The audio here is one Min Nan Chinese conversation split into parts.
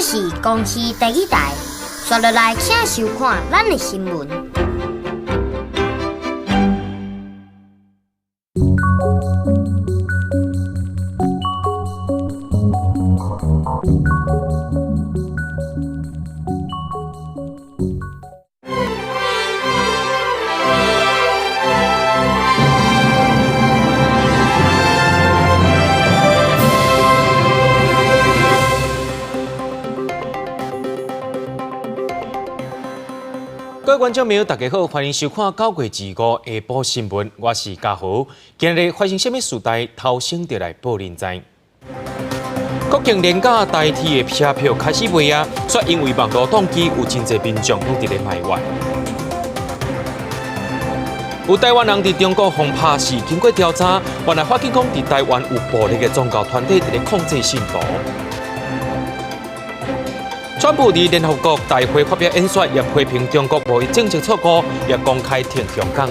這是公視第一台，紲落來請收看咱的新聞。各位觀眾朋友，大家好，歡迎收看9月25下晡新聞，我是嘉豪。今日發生啥物事代，頭先就來報恁知。國慶連假台鐵的車票開始賣啊，卻因為網路當機，有真濟民眾攏佇咧埋怨。有台灣人佇中國予拍死，經過調查，原來發現講佇台灣有暴力的宗教團體佇咧控制信徒。川普佇聯合國大會發表演說，也批評中國貿易政策錯誤，也公開挺香港。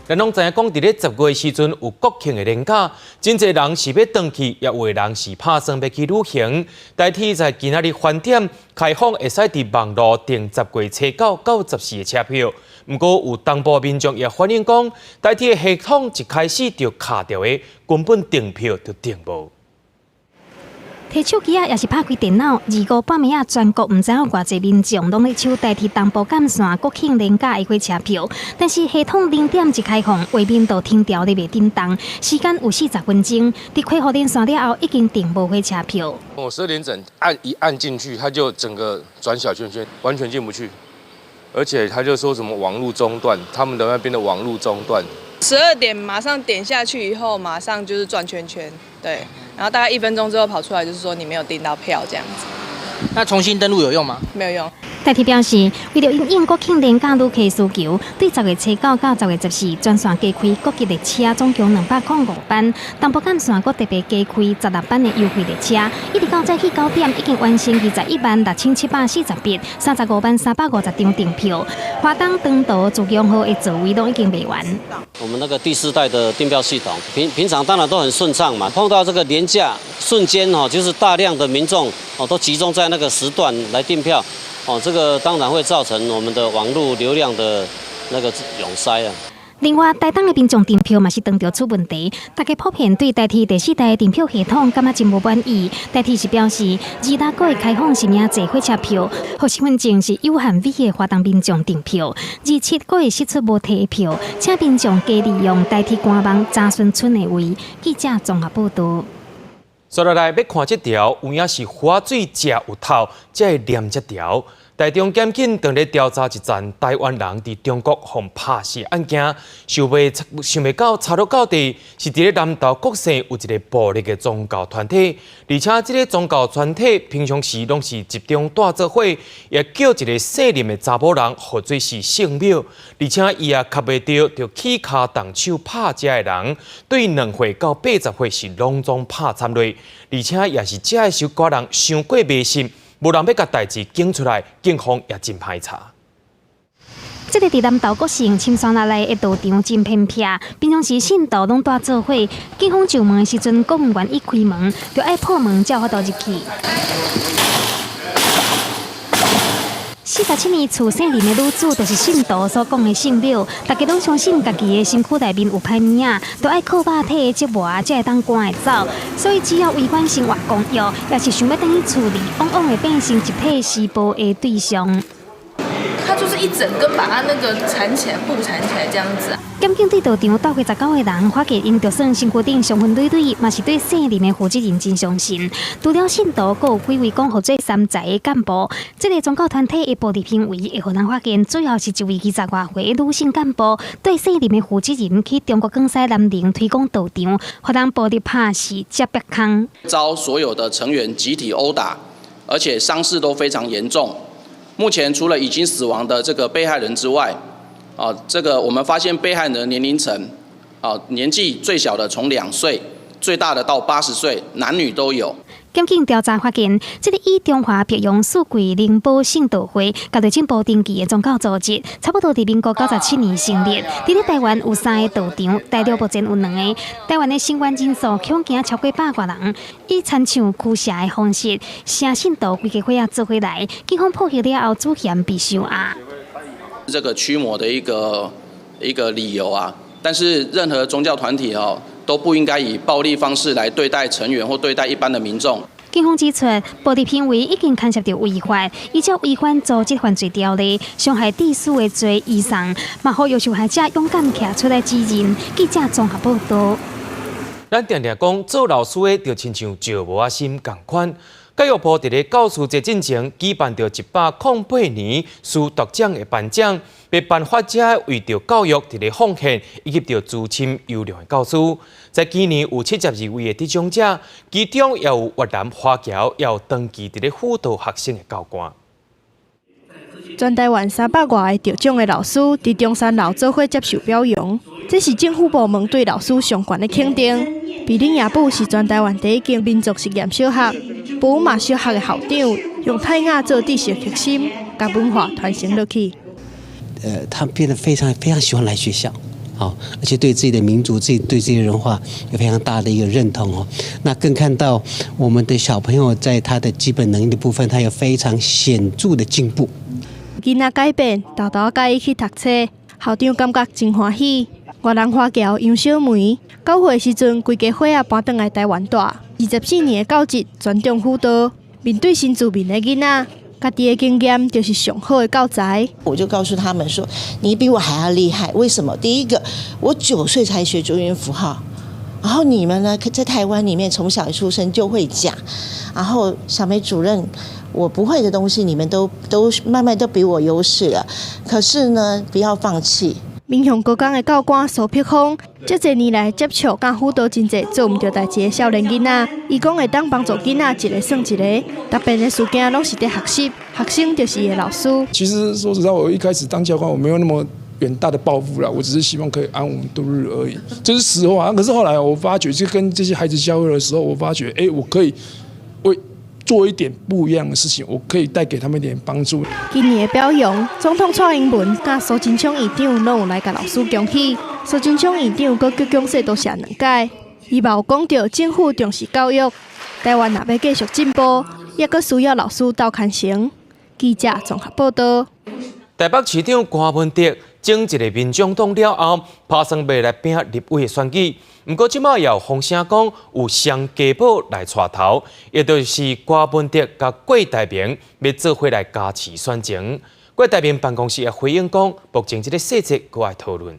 咱攏知影講，佇咧10月時陣有國慶的連假，真濟人是欲轉去，也有的人是拍算欲去旅行。台鐵在今仔日翻點開放，會使佇網路訂10月初9到14的車票。毋過有東部民眾也反映講，台鐵的系統一開始就卡著的，根本訂票就訂無。提手機仔，抑是拍開電腦，25半暝仔，全國毋知有偌濟民眾攏咧搶台鐵東部幹線國慶連假的火車票，但是系統0點一開放，畫面就停牢咧袂振動，時間有40分鐘，佇開放連線了後，已經訂無火車票。我12點整按一按進去，它就整個轉小圈圈，完全進不去，而且他就說什麼網路中斷，他們的那邊的網路中斷。12點馬上點下去以後，馬上就是轉圈圈，對。然後大概1分鐘之後跑出來，就是說你沒有訂到票這樣子。那重新登錄有用嗎？沒有用。台鐵表示，為著因應國慶連假旅客需求，對10月初9到10月14全線加開國際列車，總共205班。東部幹線閣特別加開16班的優惠列車，一直到早起9點，已經完成217,6740筆、350,350張訂票。華東長途自強號的座位攏已經賣完。我們那個第四代的訂票系統，平常當然都很順暢嘛，碰到這個連假，瞬間哦，就是大量的民眾哦都集中在那個時段來訂票。哦，這個當然會造成我們的網路流量的那個湧塞啊。另外，台東的民眾訂票嘛是當著出問題，大家普遍對台鐵第四代訂票系統感覺真無滿意。台鐵是表示，26閣會開放實名制火車票，予身份證是有限位的華東民眾訂票。27閣會釋出無提的票，請民眾加利用台鐵官網查詢賰的位。記者綜合報導。接落來欲看這條，有影是喝水食有透，才會念這條。台中檢警正咧調查一欉台灣人佇中國予拍死案件，想袂到查落到底是佇咧南投國姓有一個暴力的宗教團體，而且這個宗教團體平常時攏是集中帶做伙，也叫一個姓林的查某人號做是聖母，而且伊也吸袂著，就起跤動手拍這个人，對2歲到80歲是攏總拍慘落，而且也是這个小寡人傷過迷信。無人欲共代誌講出來，警方也真歹查。這個佇南投國姓深山內的道場真偏僻，平常時信徒攏蹛做伙。警方上門的時陣，閣毋願意開門，著愛破門才有法度入去。47年厝姓林的女子，就是信徒所講的聖母。大家攏相信家己的身軀內面有歹物仔，都愛靠肉體的折磨才會當趕會走。所以只要違反生活公約，抑是想欲轉去厝裡，往往會變成集體施暴的對象。他就是一整根把他那個纏起來，布纏起來這樣子。檢警對道場鬥過19個人，發現𪜶就算身軀頂傷痕累累，嘛是對姓林的負責人真相信。除了信徒，閣有幾位講號做三才的幹部。這個宗教團體的暴力行為，會予人發現，主要是一位20外歲的女性幹部，對姓林的負責人去中國廣西南寧推廣道場，予人暴力拍死，接篋空。遭所有的成員集體毆打，而且傷勢都非常嚴重。目前除了已經死亡的這個被害人之外，啊，這個我們發現被害人的年齡層，啊，年紀最小的從2歲最大的到80歲，男女都有。檢警調查發現，這个以中華白楊四季靈寶聖道會佮內政部登記的宗教組織，差不多佇民國97年成立。佇咧台灣有三个道場，大陸目前有兩个。台灣的成員人數恐驚超過百外人，以親像驅邪的方式，請信徒規家伙仔做伙來，警方破獲了後，主嫌被收押。這個驅魔的一個理由啊，但是任何宗教團體哦，都不應該以暴力方式來對待成員或對待一般的民眾。警方指出，暴力行為已經牽涉到違法，依照違反組織犯罪條例，傷害致死的罪移送，嘛呼籲受害者勇敢徛出來指認。記者綜合報導。咱定定講做老師的，就親像石磨仔心仝款。教育部佇咧教師節進前舉辦著108年師鐸獎的頒獎，欲頒發遮為著教育佇咧奉獻以及著資深優良的教師。在今年有72位的得獎者，其中也有越南華僑，也有長期佇咧輔導學生的教官。全台灣300外个得獎的老師，佇中山樓做伙接受表揚，這是政府部門對老師上懸的肯定。美玲亞布是全台灣第一間民族實驗小學，布馬小學的校長，用泰雅做知識核心，共文化傳承落去。他變得非常非常喜歡來學校，好，而且對自己的民族、自己對自己的文化有非常大的一個認同哦。那更看到我們的小朋友在他的基本能力的部分，他有非常顯著的進步。囡仔改變，沓沓佮伊去讀冊，校長感覺真歡喜。越南華僑楊小梅9歲時陣，規家伙仔搬轉來台灣蹛。24年的教職專長輔導，面對新住民的囡仔，家己的經驗就是上好的教材。我就告訴他們說：你比我還要厲害，為什麼？第一個，我9歲才學注音符號，然後你們呢，在台灣裡面從小一出生就會講。然後小梅主任，我不會的東西，你們都慢慢都比我優勢了。可是呢，不要放棄。民雄高工的教官蘇碧峰，這濟年來接觸佮輔導真濟做毋著代誌的少年囡仔，伊講會當幫助囡仔一个算一个，特別的事件攏是佇學習，學生就是伊的老師。其實說實在，我一開始當教官，我沒有那麼遠大的抱負啦，我只是希望可以安穩度日而已，這是實話。可是後來我發覺，就跟這些孩子交流的時候，我發覺，欸，我可以為做一點不一樣的事情，我可以帶給他們一點幫助。今年的表揚，總統蔡英文佮蘇貞昌院長攏有來共老師恭喜。蘇貞昌院長閣閣講說多謝兩擺，伊嘛有講著政府重視教育，台灣若欲繼續進步，猶閣需要老師鬥牽繩。記者綜合報導。台北市長柯文哲選一个民眾黨了後，拍算欲來拚立委的選舉。毋過這馬也有風聲講有雙家寶來帶頭，也就是柯文哲佮郭台銘欲做伙來加持選情。郭台銘辦公室也回應講，目前這个細節閣愛討論。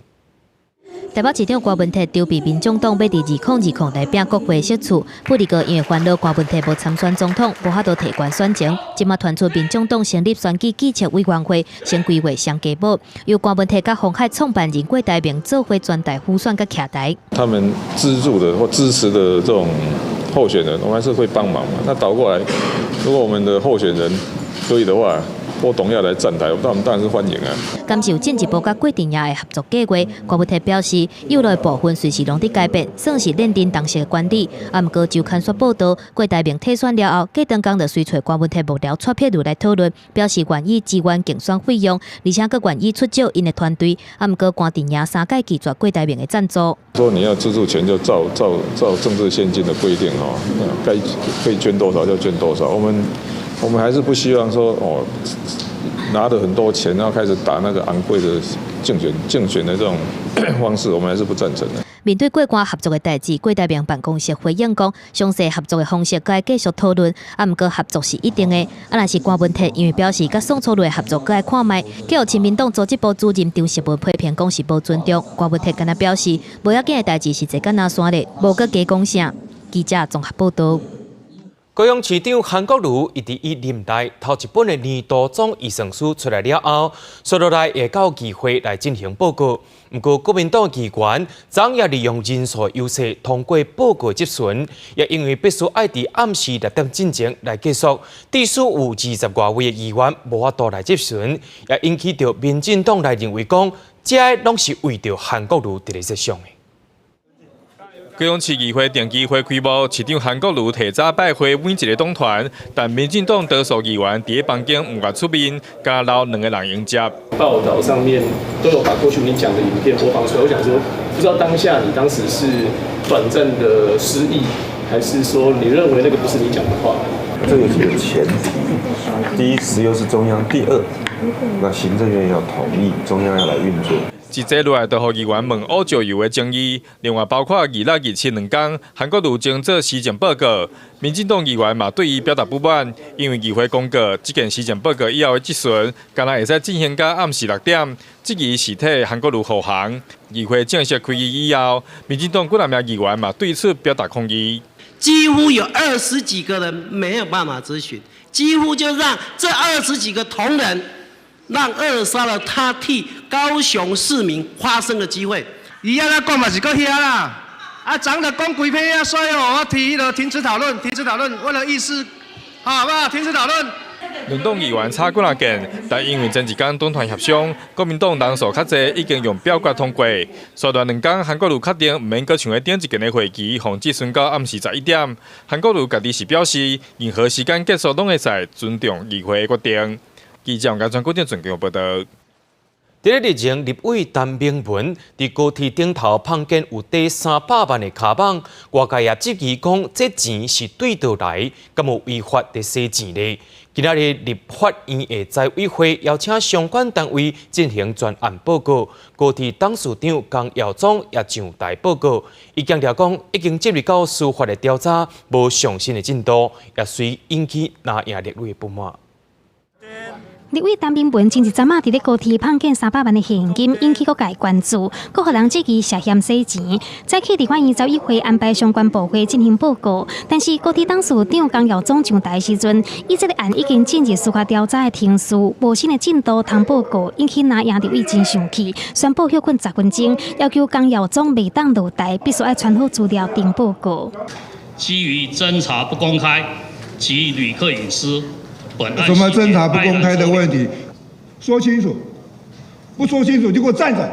台北市長柯文哲籌備民眾黨欲佇2020來拚國會席次，不過因為煩惱柯文哲無參選總統，無法度提懸選情。這馬傳出民眾黨成立選舉決策委員會，先規劃雙家寶，由柯文哲佮鴻海創辦人郭台銘做伙全台輔選佮徛台。他們資助的或支持的這種候選人，我們還是會幫忙嘛。那倒過來，如果我們的候選人可以的話，郭董要來站台，那我們當然是歡迎啊。敢是有進一步佮郭陣營的合作計劃，柯文哲表示，有的部分隨時攏佇改變，算是認真當時的管理。啊，毋過周刊煞報導，郭台銘退選了後，隔當工就隨揣柯文哲幕僚蔡碧如來討論，表示願意支援競選費用，而且閣願意出借𪜶的團隊。啊，毋過郭陣營三擺拒絕郭台銘的贊助。說你要資助錢，就照政治獻金的規定哦，該可以捐多少就捐多少。我們還是不希望說哦，拿了很多錢，然後開始打那個昂貴的競選的這種方式，我們還是不贊成的。面對郭官合作的代誌，郭台銘辦公室回應講，詳細合作的方式閣愛繼續討論，啊，毋過合作是一定的。啊，若是柯文哲因為表示佮宋楚瑜的合作閣愛看覓，予親民黨組織部主任張淑文批評講是無尊重。柯文哲敢若表示，無要緊的代誌是坐甲若山咧，無閣加講啥。記者綜合報導。高雄市長韓國瑜伊佇伊任內頭一本的年度總預算書出來了後，紲落來會到議會來進行報告。毋過國民黨議員昨也利用人數優勢通過報告質詢，也因為必須愛佇暗時6點進前來結束，致使有20外位的議員無法度來質詢，也引起著民進黨來認為講，這攏是為著韓國瑜佇咧設想的。高雄市議會定期會開幕，市長韓國瑜提早拜會每一个黨團，但民進黨多數議員佇房間毋願出面，加留兩个人迎接。報道上面都有把過去你講的影片播放出來，我想說，不知道當下你當時是短暫的失憶，還是說你認為那個不是你講的話？這有幾個前提，第一，石油是中央；第二，那行政院要同意，中央要來運作。一坐落來就予議員問烏石油的爭議，另外包括26、27兩工，韓國瑜徵做施政報告，民進黨議員嘛對伊表達不滿，因為議會公告這件施政報告以後的質詢，敢若會使進行到暗時6點，質疑是替韓國瑜護航。議會正式開議以後，民進黨幾若名議員嘛對此表達抗議。幾乎有20幾個人沒有辦法質詢，幾乎就讓這20幾個同仁，讓扼殺了他替高雄市民發聲的機會。伊按呢講嘛是閣遐啦，啊，長的講規篇啊，所以我提議了停止討論，停止討論，為了議事，好不好？停止討論。兩黨議員吵幾若遍，但因為前一工黨團協商，國民黨人數較濟，已經用表決通過。雖然兩工韓國瑜確定毋免閣像咧頂一屆的會期，予質詢到暗時11點。韓國瑜家己是表示，任何時間結束攏會使尊重議會的決定。記者王家全古鎮全報道。佇咧日前，立委陳明文佇高鐵頂頭碰見有底三百萬的跤蠓，外界也質疑講，這錢是對佗來，敢有違法佇洗錢咧？今仔日立法院的財委會邀請相關單位進行專案報告，高鐵董事長江耀宗也上台報告，伊強調講已經進入到司法的調查，無上新的進度，也隨引起藍營立委的不滿。立委陳明文前一陣仔佇咧高鐵碰見三百萬的現金，引起各界關注，閣予人質疑涉嫌洗錢。早起立法院財委會安排相關部會進行報告，但是高鐵董事長江耀宗上台時陣，伊這个案已經進入司法調查的程序，無新的進度通報告，引起藍營立委真生氣，宣布歇困10分鐘，要求江耀宗袂當落台，必須愛傳好資料定報告。基於偵查不公開及旅客隱私。什麼偵查不公開的問題？說清楚，不說清楚就給我站着。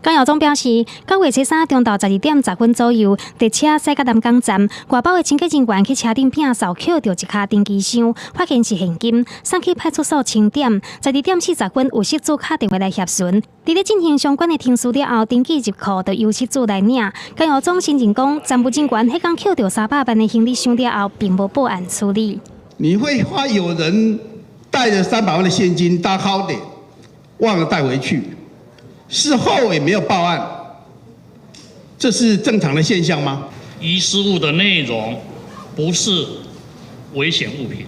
江耀宗表示，9月初三中晝12點10分左右，列車駛到南港站，外包的清潔人員去車頂摒掃，抾著一跤登機箱，發現是現金，送去派出所清點。12點40分有失主敲電話來協詢，佇咧進行相關的程序了後，登記入庫，就由失主來領。江耀宗承認講，站務人員彼工抾著三百萬的行李箱了後，並無報案處理。你會發有人帶著三百萬的現金搭高鐵，忘了帶回去，事後也沒有報案，這是正常的現象嗎？遺失物的內容不是危險物品，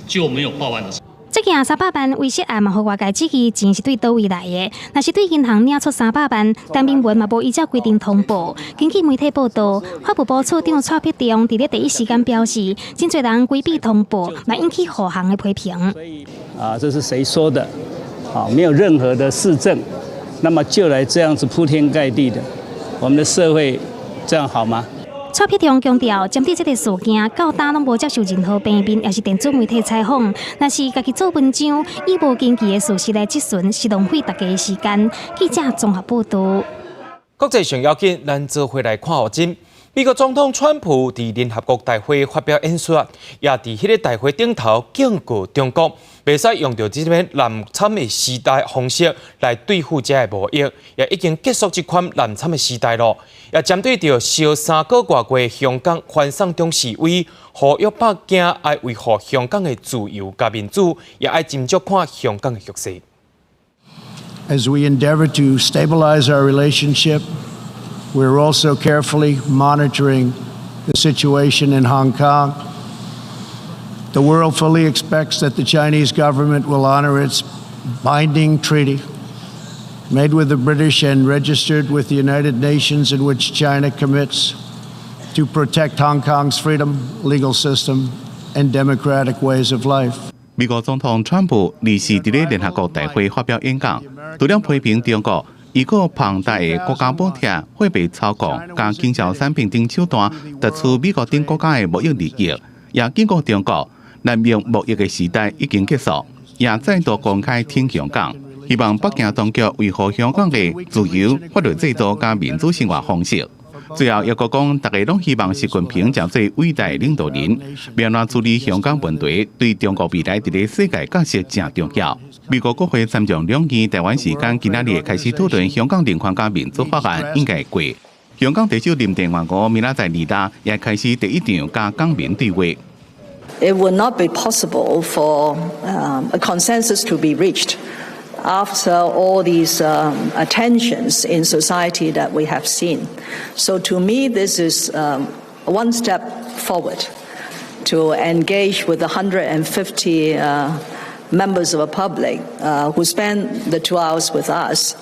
就沒有報案的。這件三百萬遺失案嘛，予外界質疑錢是對佗位來的。若是對銀行領出三百萬，陳明文嘛無依照規定通報。根據媒體報道，法務部次長蔡必中佇咧第一時間表示，真濟人規避通報，嘛引起護航的批評。啊，這是誰說的？啊，沒有任何的事證，那麼就來這樣子鋪天蓋地的，我們的社會這樣好嗎？蔡必中強調，針對這個事件，到今攏無接受任何平面，抑是電子媒體採訪。若是家己做文章，以無根據的事實來質詢，是浪費大家的時間。記者綜合報道。國際上要緊，咱做伙來看予真。美國總統川普佇聯合國大會發表演說，也佇彼个大會頂頭警告中國，袂使用著這種濫參的時代方式來對付這个貿易，也已經結束這款濫參的時代囉。也針對著燒3個外月的香港反送中示威，呼籲北京愛維護香港的自由佮民主，也愛斟酌看香港的局勢。 As we endeavor to stabilize our relationship, we're also carefully monitoring the situation in Hong Kong. The world fully expects that the Chinese government will honor its binding treaty made with the British and registered with the United Nations, in which China commits to protect Hong Kong's freedom, legal system, and democratic ways of life. 美國總統川普二四佇咧聯合國大會發表演講，除了批評中國以個龐大的國家補貼、貨幣操控、佮經銷產品等手段，奪取美國等國家的貿易利益，也警告中國濫用貿易的時代已經結束，也再度公開挺香港，希望北京當局維護香港的自由、法律制度佮民主生活方式。最後，抑閣講，大家攏希望習近平成做偉大領導人，欲按怎處理香港問題，對中國未來佇咧世界角色誠重要。美國國會參眾兩院台灣時間今仔日開始討論香港人權佮民主法案應該過。香港特首林鄭月娥明仔載二六也開始第一場佮港民對話。 It would not be possible for a consensus to be reached after all these tensions in society that we have seen. So to me, this is one step forward to engage with the 150 members of the public who spent the 2 hours with us.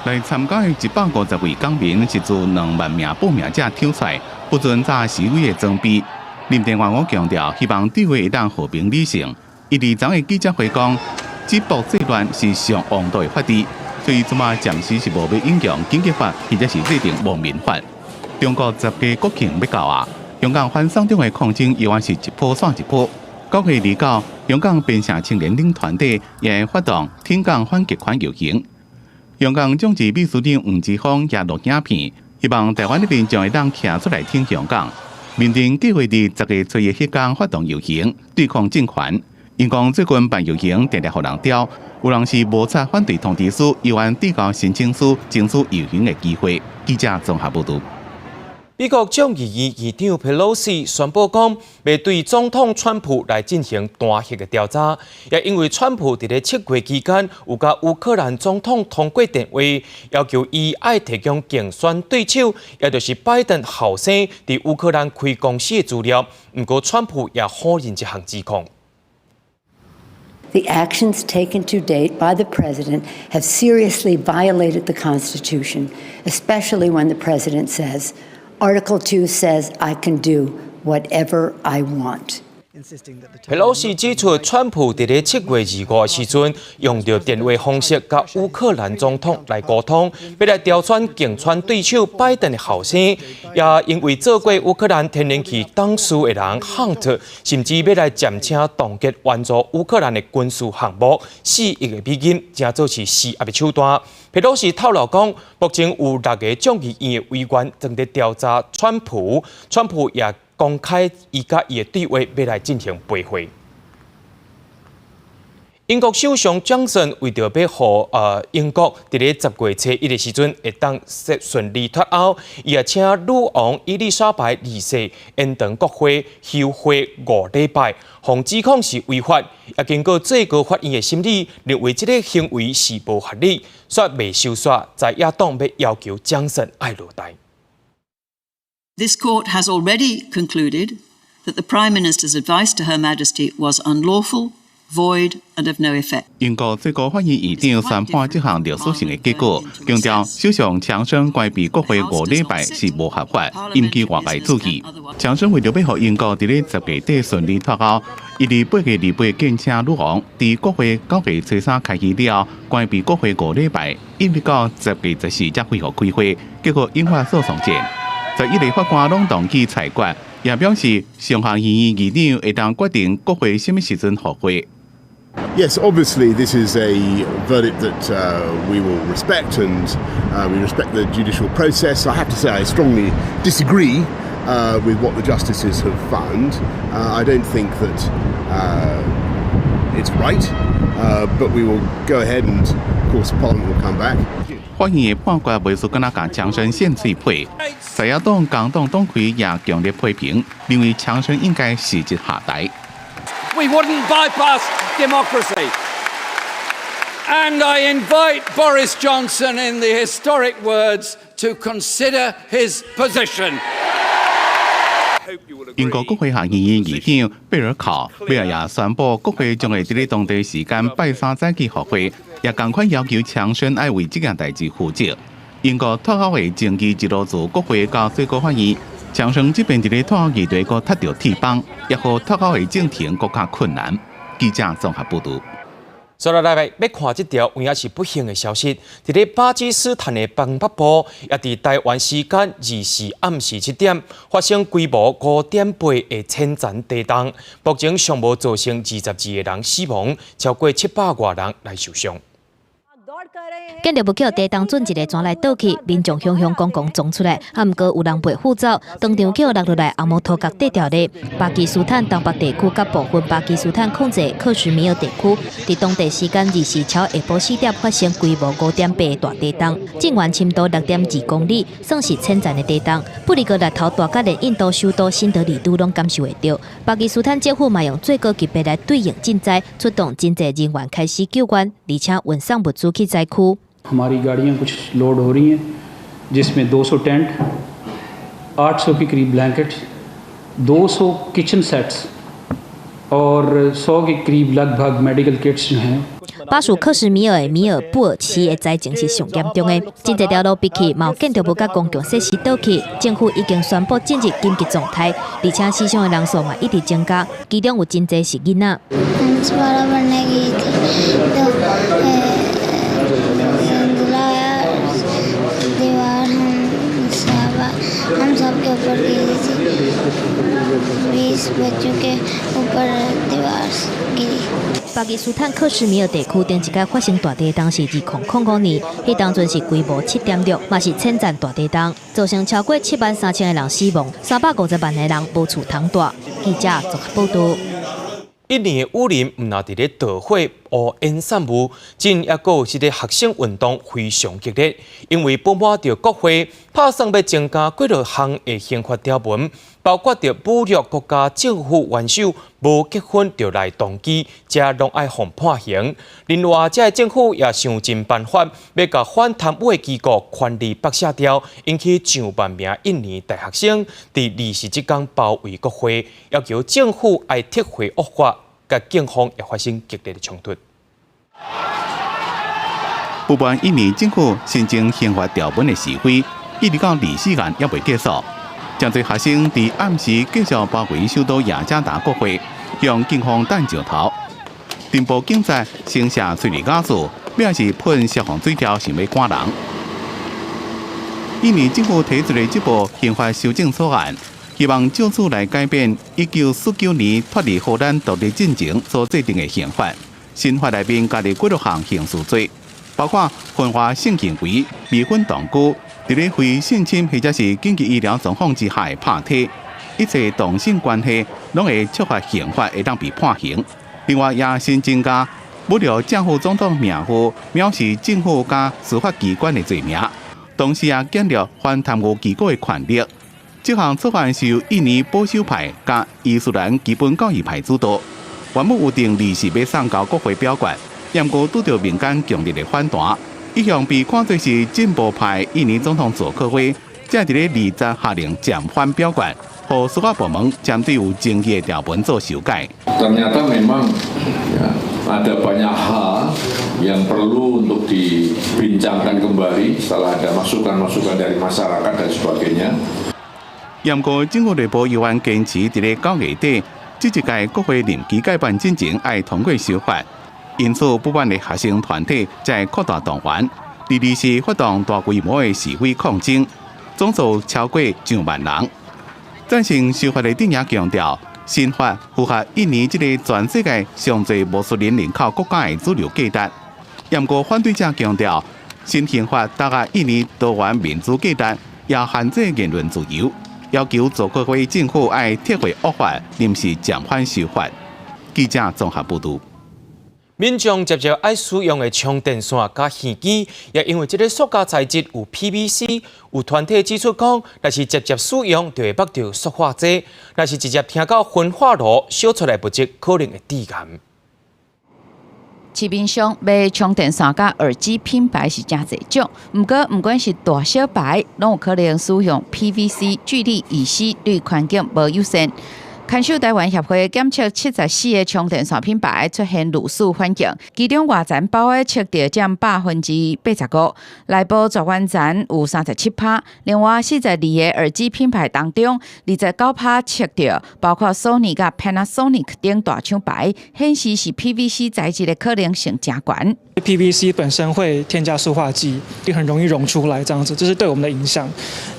來參加的150位港民是自2萬名報名者挑出來，不存在示威的準備。林鄭月娥強調，希望對話會當和平理性。伊佇昨的記者會講，止暴制亂是上王道的法治，所以這馬暫時是無欲引用緊急法，或者是制定亡民法。中國十月國慶欲到啊，香港反送中的抗爭猶原是一波煞一波。9月29，香港邊城青年等團體也發動挺港反極權遊行。香港眾志秘書長黃之鋒也錄影片，希望台灣的民眾會當徛出來挺香港。民陣計劃佇10月初一彼工發動遊行，對抗政權。𪜶講最近辦遊行，定定予人刁，有人是無插反對通知書，猶原遞交申請書，爭取遊行的機會。記者綜合報道。美國眾議院議長佩洛西宣布講，欲對總統川普來進行彈劾的調查，也因為川普佇咧7月期間有佮烏克蘭總統通過電話，要求伊愛提供競選對手，也就是拜登後生佇烏克蘭開公司的資料。毋過川普也否認這項指控。 The actions taken to date by the president have seriously violated the Constitution, especially when the president says, Article 2 says I can do whatever I want. 佩洛西指出，川普佇咧7月25時陣，用著電話方式佮烏克蘭總統來溝通，欲來調轉競選對手拜登的後生，也因為做過烏克蘭天然氣董事的人亨特，甚至欲來暫請凍結援助烏克蘭的軍事項目4億的美金，成做是施壓的手段。佩洛西透露講，目前有六个眾議院的委員正佇調查川普，川普也公開伊佮伊的對話，欲來進行駁回。英國首相強生為著欲予英國佇咧10月初一的時陣會當順利脫歐，伊也請女王伊麗莎白二世延長國會休會5禮拜，予指控是違法，也經過最高法院的審理，認為這个行為是無合理，煞未收煞，在野黨欲要求強生愛落台。 This court has already concluded that the Prime Minister's advice to Her Majesty was unlawful, void and of no effect. 英國最高法院院長宣判這項歷史性的結果，強調首相強生關閉國會五禮拜是無合法，引起外界注意。強生為著欲予英國佇咧10月底順利脫歐，伊佇8月28建請女王，佇國會9月初三開議了後，關閉國會五禮拜，一直到10月14才恢復開會，結果引發訴訟戰。11個法官攏同意裁決，也表示上下議院議長會當決定國會啥物時陣復會。 Yes, obviously this is a verdict that we will respect and we respect the judicial process. I have to say I strongly disagree with what the justices have found. I don't think that it's right, but we will go ahead and, of course, Parliament will come back. 法院的判決袂輸敢若共強生獻喙皮，在野黨工黨黨魁也強烈批評，認為強生應該辭職下台。 We wouldn't bypass democracy. And I invite Boris Johnson, in the historic words, to consider his position. 英國國會下議院議長貝爾考尾仔也宣布，國會將會佇咧當地時間拜三早起復會，也仝款要求強生愛為這件代誌負責。英國脫歐的爭議一路自國會到最高法院，強生這邊佇咧脫歐議題閣踢著鐵板，也予脫歐的進程閣較困難。記者綜合報導。接落來欲看這條有影是不幸的消息，佇咧巴基斯坦的東北部，也佇台灣時間24暗時7點，發生規模5.8的淺層地動，目前尚無造成22個人死亡，超過700外人來受傷。建築物予地動準一个逝來倒去，民眾雄雄公公衝出來，啊，毋過有人袂赴走，當場予落落來，紅毛塗共綴牢咧。巴基斯坦東北地區佮部分巴基斯坦控制克什米爾地區，佇當地時間二四朝下晡4點發生規模5.8大地動，震源深度6.2公里，算是淺層的地動。不離個力頭大，佮連印度首都新德里都攏感受會著。巴基斯坦政府嘛用最高級別來對應震災，出動真濟人員開始救援，而且運送物資去災區。 हमारी गाड़ियाँ कुछ लोड हो रही हैं, जिसमें 200 टेंट, 800 के करीब blankets, 200 kitchen sets और 100 के करीब लगभग मेडिकल किट्स जो हैं。巴屬克什米爾的米爾布爾市的災情是上嚴重的，真濟條路閉去，嘛有建築物佮公共設施倒去，政府已經宣布進入緊急狀態，而且死傷的人數嘛一直增加，其中有真濟是囡仔。 पढ़ने गई थी तो धुंधला आया, दीवार हम सब के ऊपर गिरी थी। 20 बच्चों के ऊपर दीवार गिरी。巴基斯坦克什米爾地區頂一擺發生大地動是2005年，彼當陣是規模7.6，嘛是淺層大地動，造成超過7萬3千个人死亡，350萬个人無厝通蹛。記者綜合報導。印尼的雨林毋但佇咧著火烏煙散霧，真猶閣有這个學生運動非常激烈，因為不滿著國會拍算欲增加幾落項的刑法條文，包括著侮辱國家政府元首、無結婚就來同居，這攏愛予判刑。另外，這个政府也想盡辦法，欲共反貪污的機構權力剝卸掉，引起上萬名印尼大學生佇27工包圍國會，要求政府愛撤回惡法，佮警方也發生激烈的衝突。不滿印尼政府新增刑法條文的示威，一直到24日猶未結束。真濟學生佇暗時繼續包圍首都雅加達國會，向警方擲石頭。偵報警察先射催淚瓦斯，尾仔是噴消防水柱，想欲趕人。印尼政府提出的這部刑法修正草案，希望藉此來改變1949年脫離荷蘭獨立進前所制定的刑法。新法內面加入幾落項刑事罪，包括分化性行為、未婚同居、佇咧非性侵或者是緊急醫療狀況之下的拍體，一切同性關係攏會觸犯刑法，會當被判刑。另外，也新增加侮辱政府總統名號、藐視政府佮司法機關的罪名，同時也減弱反貪污機構的權力。這項草案是由印尼保守派佮伊斯蘭基本教義派主導，原本預定20欲送交國會表決，毋過拄著民間強烈的反彈，一向被看作是進步派印尼總統佐科威，才佇咧20下令暫緩表決，予司法部門針對有爭議的條文做修改。 Ternyata memang ya, ada banyak hal yang perlu untuk dibincangkan kembali setelah ada masukan-masukan dari masyarakat dan sebagainya. 毋過政府內部猶原堅持佇咧9月底，這一屆國會任期屆滿進前愛通過修法，因此不滿的學生團體才擴大動員，佇24發動大規模的示威抗爭，總數超過上萬人。贊成修法的陣營強調，新法符合印尼這个全世界上濟穆斯林人口國家的主流價值。毋過反對者強調，新刑法打壓印尼多元民主價值，也限制言論自由。要求佐科威政府愛撤回惡法，臨時暫緩修法。記者綜合報導。民眾捷捷愛使用的充電線佮耳機，也因為這个塑膠材質有 PVC，有團體指出講，若是捷捷使用，就會縛著塑化劑；若是直接聽到焚化爐燒出來物質，可能會致癌。市面上賣充電線佮耳機品牌是誠濟種，毋過毋管是大小牌，攏有可能使用 PVC 聚氯乙烯，對環境無友善。牽手台灣協會檢測74個充電線品牌出現類似反應，其中外層包的測著佔85%，內部絕緣層有37%。另外42個耳機品牌當中，29%測著，包括索尼佮 Panasonic 等大廠牌，顯示是 PVC 材質的可能性誠懸。 PVC 本身會添加塑化劑，就很容易溶出來，這樣子，這是對我們的影響。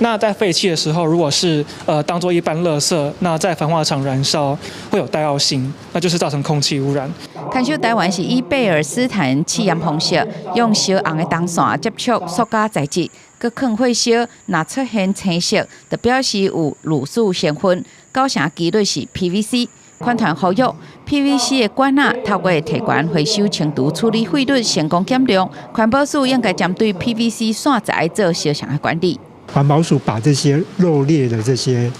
那在廢棄的時候，如果是當做一般垃圾，那在焚化廠。常燃燒，會有戴奧辛，那就是造成空氣污染。牽手台灣是以貝爾斯坦試驗方式，用燒紅的銅線接觸塑膠材質，閣囥火燒，若出現青色，就表示有鹵素成分，九成幾率是 PVC。環團呼籲 PVC 的管仔透過提懸回收清除處理費率成功減量，環保署應該針對 PVC 線材做相像的管理。環保署把這些漏裂的這些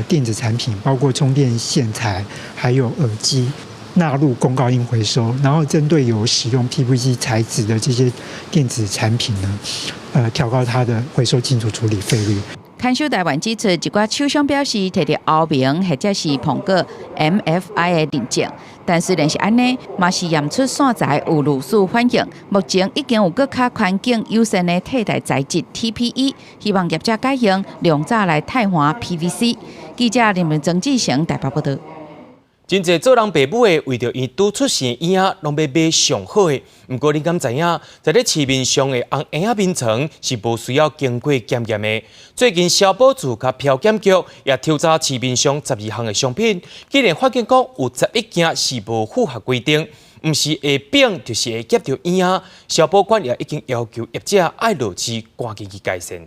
電子產品，包括充電線材，還有耳機，納入公告應回收，然後針對有使用 PVC 材質的這些電子產品呢，調高它的回收清除處理費率。牽手台灣指出，一寡廠商表示提著歐盟或者是蘋果 MFI 的認證，但雖然是按呢，嘛是驗出線材有鹵素反應。目前已經有閣較環境友善的替代材質 TPE，希望業者改用量早來替換 PVC。記者林文曾志成台北報道。真濟做人爸母的，為著𪜶拄出世嬰仔，攏欲買上好的。毋過你敢知影，在咧市面上的紅嬰仔眠床是無需要經過檢驗的。最近消保處佮漂檢局也抽查市面上12項的商品，竟然發現講有11件是無符合規定，毋是會反，就是會夾著嬰仔。消保官也已經要求業者愛落市趕緊去改善。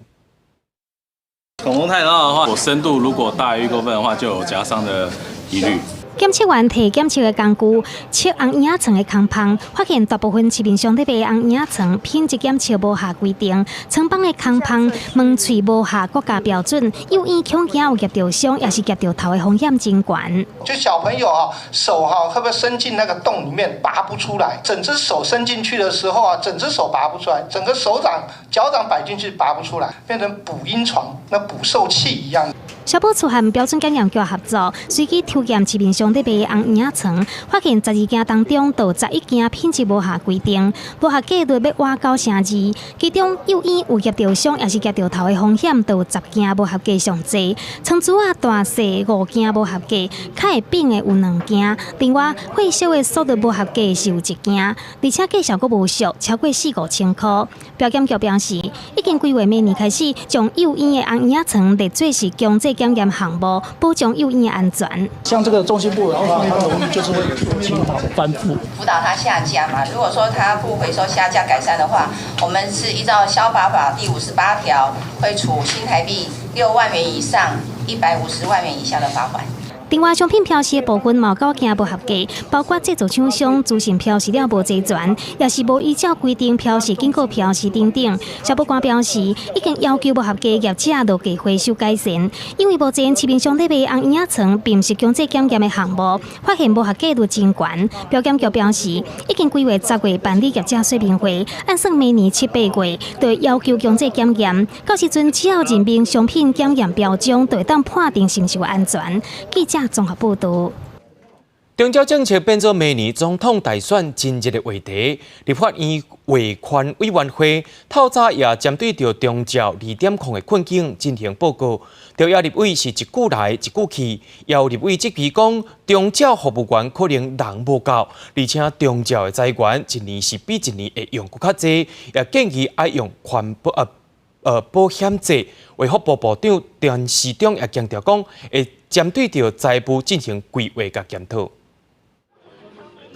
孔洞太大的話，我深度如果大於1公分的話，就有夾傷的疑慮。檢測員提檢測的工具測紅嬰仔床的空縫，發現大部分市面上咧賣紅嬰仔床品質檢測無合規定，床板的空縫門喙無合國家標準，幼嬰恐驚有夾著傷，抑是夾著頭的風險真懸。就小朋友啊，手哈會不會伸進那個洞裡面拔不出來？整隻手伸進去的時候啊，整隻手拔不出來，整個手掌、腳掌擺進去拔不出來，變成哺嬰床，那捕獸器一樣。消保處和標準檢驗局合作，隨機抽驗市面上咧賣紅嬰仔床，發現12件當中，就11件品質無合規定，無合格率欲倚9成2。其中幼嬰有夾著傷，抑是夾著頭的風險，就有10件無合格上濟。床珠仔大細5件無合格，較會反的有2件。另外，火燒的速度無合格是有1件，而且價數閣無俗，超過四五千箍。標檢局表示，已經規劃明年開始，將幼嬰的紅嬰仔床列做是強制檢驗項目，保障幼嬰的安全。像這個中心部的話，它容易就是會傾倒翻覆。輔導他下架嘛，如果說他不回收下架改善的話，我們是依照消保法第58條，會處新台幣6萬元以上150萬元以下的罰款。另外，商品標示的部分嘛有9件無合格，包括製造廠商資訊標示了無齊全，抑是無依照規定標示警告標示等等。消保官表示，已經要求無合格業者落價回收改善，因為目前市面上咧賣紅嬰仔床，並毋是強制檢驗的項目，發現無合格率真懸。標檢局表示，已經規劃10月辦理業者說明會，按算明年7、8月就會要求強制檢驗。到時陣只要認明商品檢驗標章，就會當判定是毋是有安全。記者綜合報道。長照政策變做明年總統大選真熱的話題。立法院衛權委員會透早也針對著長照2.0的困境進行報告。朝野立委是一句來一句去，也有立委質疑講，長照服務員可能人無夠，而且長照的資源一年是比一年會用閣較濟，也建議愛用環保保險制。衛福部部長陳時中也強調講，會針對著財務進行規劃佮檢討。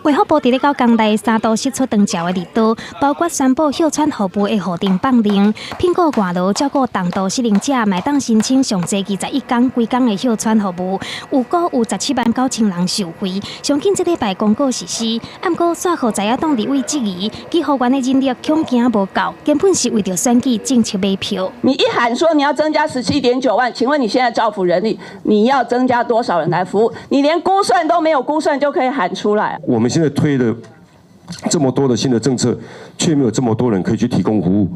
衛福部佇咧九工內三度釋出長照的利多，包括宣布哮喘服務的予定放冗，聘雇外勞照顧重度失能者，嘛會當申請上濟21工規工的哮喘服務，預估有17萬9千人受惠。上緊這禮拜公告實施，毋過煞予在野黨立委質疑，醫護員的人力恐驚無夠，根本是為著選舉政策買票。你一喊說你要增加17.9萬，請問你現在照服人力，你要增加多少人來服務？你連估算都沒有估算就可以喊出來。我們現在推了這麼多的新的政策，卻沒有這麼多人可以去提供服務。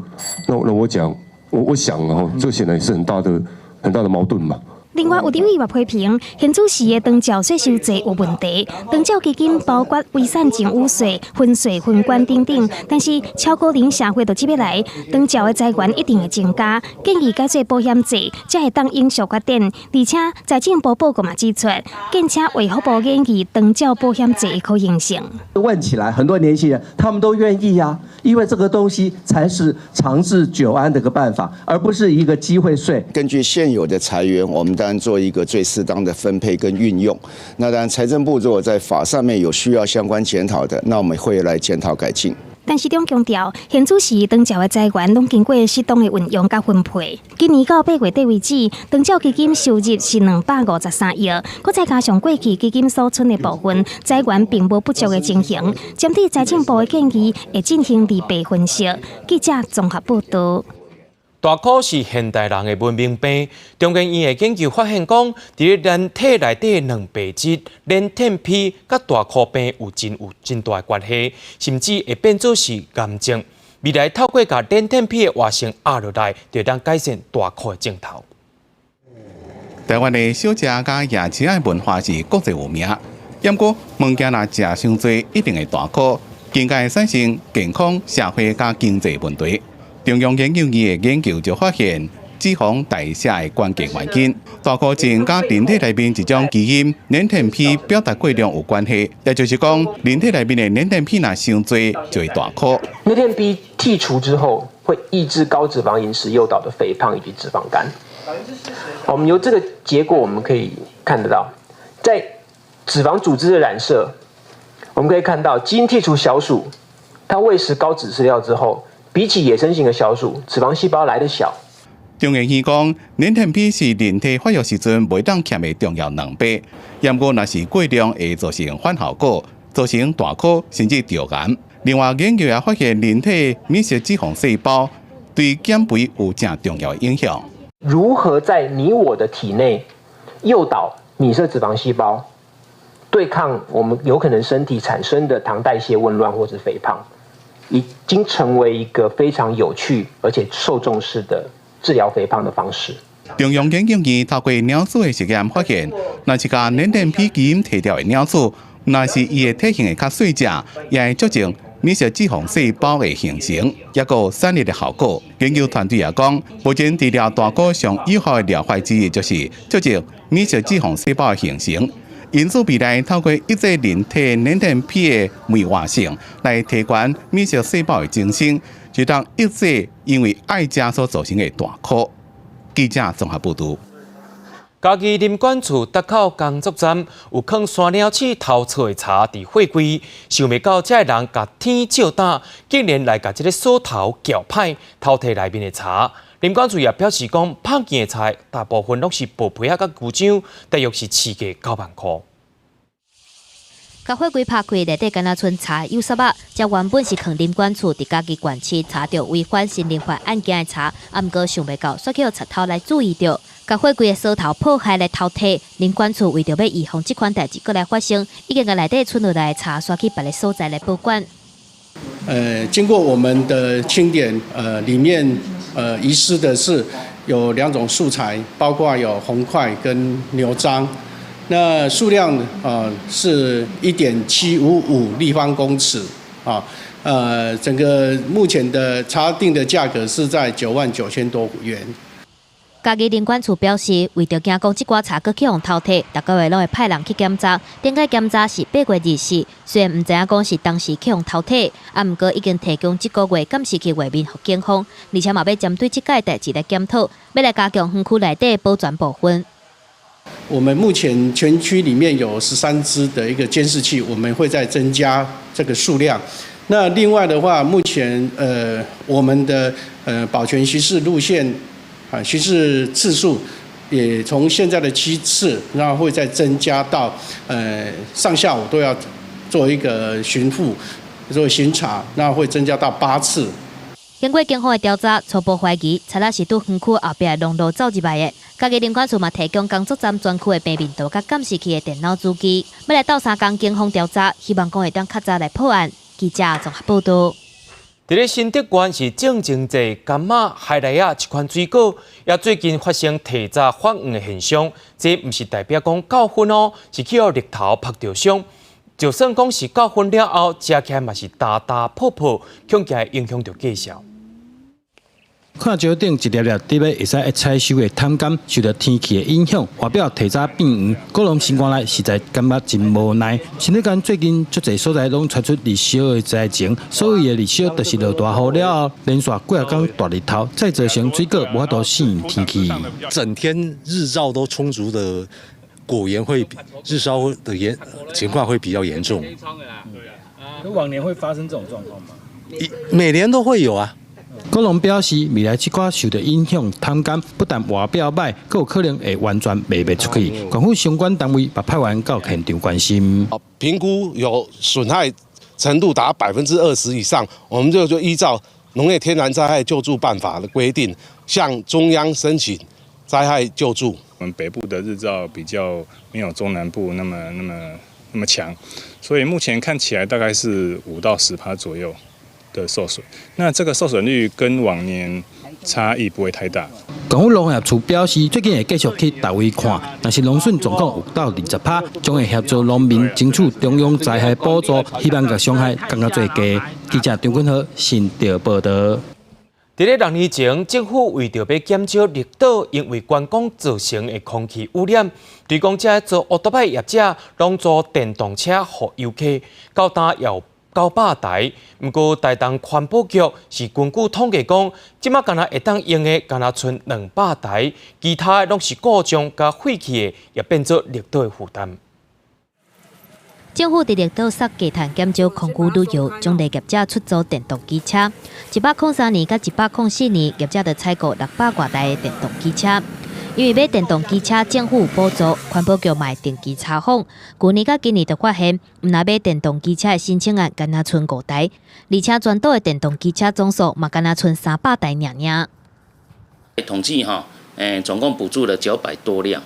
那我講，我想哦，這顯然是很大的很大的矛盾嘛。另外，有立委嘛批評，現主時的長照稅收制有問題，長照基金包括遺產贈與稅、分稅分管等等，但是超高齡社會就這欲來，長照的資源一定會增加，建議改做保險制，才會當永續發展。而且財政部報告嘛指出，建請衛福部研議長照保險制的可行性。問起來，很多年輕人他們都願意啊，因為這個東西才是長治久安的個辦法，而不是一個機會稅。根據現有的財源，我們當然做一個最適當的分配跟運用。那當然財政部如果在法上面有需要相關檢討的，那我們會來檢討改進。陳時中強調，現主時長照的資源攏經過適當的運用佮分配。今年到8月底為止，長照基金收入是253億，閣再加上過去基金所存的部分資源，並無不足的情形。針對財政部的建議，會進行利弊分析。記者綜合報導。大箍是現代人的文明病。中研院的研究發現講，佇咧人體內底的蛋白質鏈肽 P 佮大箍病有真大的關係，甚至會變做是癌症。未來透過共鏈肽 P 的活性壓落來，就會當改善大箍的症頭。台灣的小食佮夜市的文化是國際有名，毋過物件若食傷濟，一定會大箍，更加會產生健康、社會佮經濟問題。中央研究院的研究就發現，脂肪代謝的關鍵原因，大箍症佮人體內面一種基因鏈肽 P 表達過量有關係，也就是講，人體內面的鏈肽 P 若傷濟，就會大箍。鏈肽 P 剔除之後，會抑制高脂肪飲食誘導的肥胖以及脂肪肝。我們由這個結果，我們可以看得到，在脂肪組織的染色，我們可以看到基因剔除小鼠，它餵食高脂飼料之後，比起野生型的小鼠，脂肪細胞來得小。中研院講，鏈肽 P 是人體發育時陣袂當欠的重要蛋白，毋過若是過量會造成反效果，造成大箍甚至著癌。另外，研究也發現，人體米色脂肪細胞對減肥有誠重要的影響。如何在你我的體內誘導米色脂肪細胞對抗我們有可能身體產生的糖代謝紊亂或者肥胖，已經成為一個非常有趣而且受重視的治療肥胖的方式。中央研究院透過老鼠的實驗發現，若是共鏈肽 P 基因提掉的老鼠，若是伊的體型會較細隻，也會促進米色脂肪細胞的形成，抑閣有散熱的效果。研究團隊也講，目前治療大箍上有效的療法之一，就是促進米色脂肪細胞的形成。因此，未來透過抑制人體鏈肽 P 的酶活性，來提懸米色細胞的增生，就當抑制因為愛食所造成的大箍。記者綜合報導。嘉義林管處竹口工作站有囥山鳥鼠偷採的柴佇貨櫃，想袂到這个人共天照膽，竟然來共這个鎖頭撬歹，偷提內面的柴。林管處也表示講，拍見的柴大部分攏是薄皮仔佮牛樟，大約是市價9萬箍。共貨櫃拍開，內底敢若賰柴幼捒仔，這原本是囥林管處佇嘉義縣市查著違反森林法案件的柴，啊，毋過想袂到，煞予賊偷來注意著，共貨櫃的鎖頭破開來偷提。林管處為著欲預防這款代誌閣來發生，已經共內底賰落來的柴徙去別个所在來保管。經過我們的清點，裡面遺失的是有兩種樹材，包括有紅檜跟牛樟。那數量是1.755立方公尺啊，整個目前的查定的價格是在9萬9千多元。嘉義林管處表示，為著驚講這寡柴閣去予偷提，逐個月攏會派人去檢查。頂擺檢查是8月24，雖然毋知影講是當時去予偷提，啊，毋過已經提供這個月監視器畫面予警方，而且嘛欲針對這個代誌來檢討，欲來加強園區內底保全部分。我們目前全區裡面有13支的一個監視器，我們會再增加這個數量。那另外的話，目前我們的保全巡視路線啊，巡視次數也從現在的7次，然後會再增加到上下午都要做一個巡護、做巡查，那會增加到8次。經過警方的調查，初步懷疑賊仔是佇園區後壁的農路走入來的。嘉義林管處嘛提供工作站專區的平面圖佮監視器的電腦主機，欲來鬥相共警方調查，希望講會當較早來破案。記者綜合報導。佇咧新竹縣是種真濟柑仔、海梨仔這款水果，也最近發生提早發黃的現象，這毋是代表講夠薰哦，是去予日頭曝著傷。就算講是夠薰了後，食起來嘛是焦焦泡泡，恐驚會影響著價數。看石頂一粒粒佇欲會使採收的蚶柑，受著天氣的影響，外表提早變黃，果農心肝內實在感覺真無奈。新竹縣最近足濟所在攏傳出日燒的災情，所謂的日燒就是落大雨了後，連續幾仔工大日頭，再造成水果無法度適應天氣。整天日照都充足的果園會日燒的嚴情況會比較嚴重。往年會發生這種狀況嗎？每年都會有啊。果農表示，未來這寡受著影響，蚶柑不但外表䆀，閣有可能會完全賣袂出去。縣府相關單位嘛派員到現場關心。評估有損害程度達20%以上，我們就依照農業天然災害救助辦法的規定，向中央申請災害救助。我們北部的日照比較沒有中南部那麼強，所以目前看起來大概是5到10%左右的受損，那這個受損率跟往年差異不會太大。縣府農業處表示，最近會繼續去逐位看，若是農損狀況有到20%，將會協助農民爭取中央災害補助，希望共傷害降到最低。記者張君和新竹報導。佇咧6年前，政府為著欲減少綠島因為觀光造成的空氣污染，對講這做烏托邦業者攏租電動車予遊客，到今有900台。毋過台東環保局是根據統計講，這馬干焦會當用的，干焦賰200台，其他的攏是故障佮廢棄的，也變做綠島的負擔。政府佇綠島削低碳減少空污旅遊，獎勵業者出租電動機車。103年佮104年，業者就採購600外台的電動機車。因為買電動機車政府有補助，環保局嘛會定期查訪。舊年佮今年就發現，毋但買電動機車的申請案干焦賰5台，而且全島的電動機車總數嘛干焦賰300台爾爾。統計哈，總共補助了900多輛。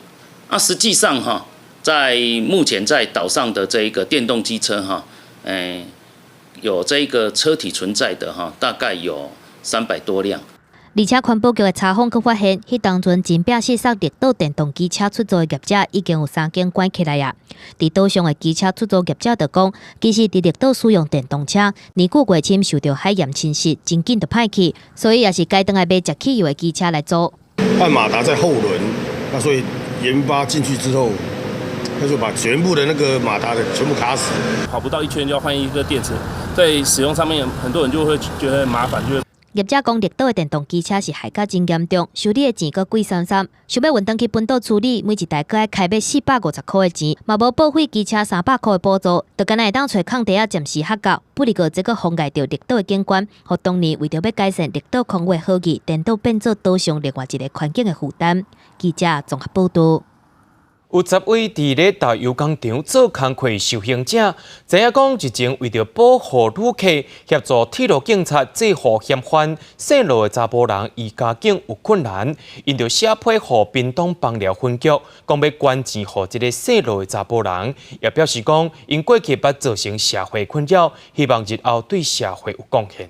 啊，實際上哈，在目前在島上的這一個電動機車哈，有這個車體存在的哈，大概有300多輛。而且環保局的查訪閣發現，彼當陣真正試索綠島電動機車出租的業者已經有三間關起來啊。佇島上的機車出租業者就講，其實佇綠島使用電動車，年久月深受著海鹽侵蝕，真緊就歹去，所以也是改轉來買食汽油的機車來租。換馬達在後輪，那所以鹽巴進去之後，他就把全部的那個馬達的全部卡死。跑不到一圈就要換一個電池，在使用上面很多人就會覺得很麻煩，就會。業者講，綠島的電動機車是害甲真嚴重，修理的錢閣貴三三，想欲運轉去本島處理，每一台閣愛開欲450塊的錢，嘛無報廢機車300塊的補助，就干焦會當揣空地仔暫時學到。不過這閣妨礙著綠島的景觀，予當年為著欲改善綠島空污好意，顛倒變做島上另外一個環境的負擔。記者綜合報導。有10位佇咧豆油工廠做工課受刑者，知影講日前為著保護旅客，協助鐵路警察制服嫌犯，姓羅的查埔人伊家境有困難，𪜶就寫批予屏東枋寮分局，講欲捐錢予這个姓羅的查埔人，也表示講𪜶過去捌造成社會困擾，希望日後對社會有貢獻。